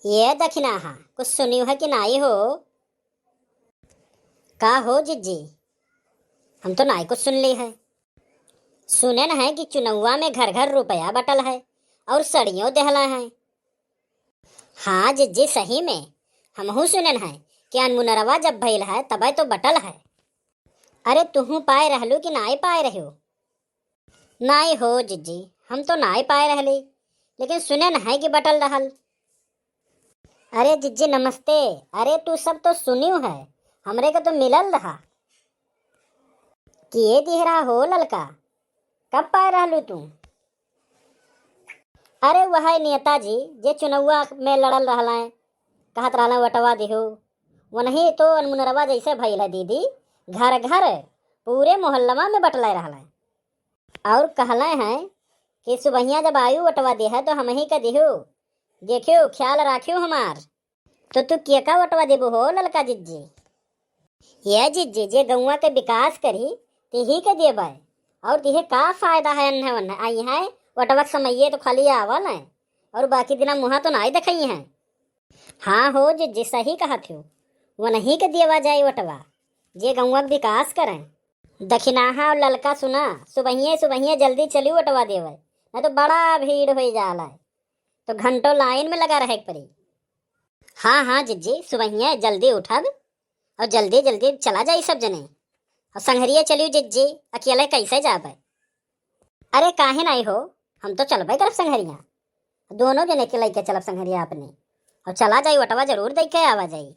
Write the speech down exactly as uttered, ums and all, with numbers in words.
ये दखिनाहा, कुछ सुनिउ है कि नाई हो? का हो जिज्जी, हम तो नाई कुछ सुनली है। सुनेन है कि चुनौवा में घर घर रुपया बटल है और सड़ियों देहला है। हाँ जिज्जी, सही में हमहू सुनेन है कि अनमुनरवा जब भइल है तबै तो बटल है। अरे तुहू पाए रहलू कि नाई पाए रह्यो? नाई हो जिज्जी, हम तो नाई पाए रहली, लेकिन सुनेन है कि बटल रहल। अरे जिज्जी नमस्ते। अरे तू सब तो सुनिउ है, हमरे के तो मिलल रहा। किए दिहरा हो ललका, कब पाए रहलू तू? अरे वह नेताजी जे चुनौवा में लड़ल रहलें, कहत रहलें वटवा दिहु, वनही तो अनमुनरवा जैसे भइल है दीदी, घर घर पूरे मोहल्लवा में बटले रहलें। और कहलें हैं कि सुबहिया जब आयु वटवा दिहे तो हमही के दिहु, देखियो ख्याल राखियो हमार। तो तू केका वटवा देबू हो ललका जिज्जी? ये जिज्जी, जे गौवा के विकास करी, तिही के देबै। और तिहे का फायदा है, अन्हे वन्हे आई है, वटवा के समइये तो खाली आवल है, और बाकी दिना मुहा तो नाई देखई है। हाँ हो जिज्जी, सही कहत हो, वनही के देवा जाए वटवा, जे गौवा के विकास करें। दखिनाहा और ललका सुना, सुबहिये सुबहिये जल्दी चली वटवा देवे, नहीं तो बड़ा भीड़ हो जाला है, तो घंटों लाइन में लगा रहे के पड़ी। हाँ हाँ जिज्जी, सुबहिया जल्दी उठब और जल्दी जल्दी चला जाई सब जने। और संघरिया चलियो जिज्जी, अकेले कैसे जाबे? अरे काहे नहीं हो, हम तो चलबे करब संघरिया, दोनों जने के लेके चलब संघरिया अपने, और चला जाई वटवा जरूर दे के आवा जाई।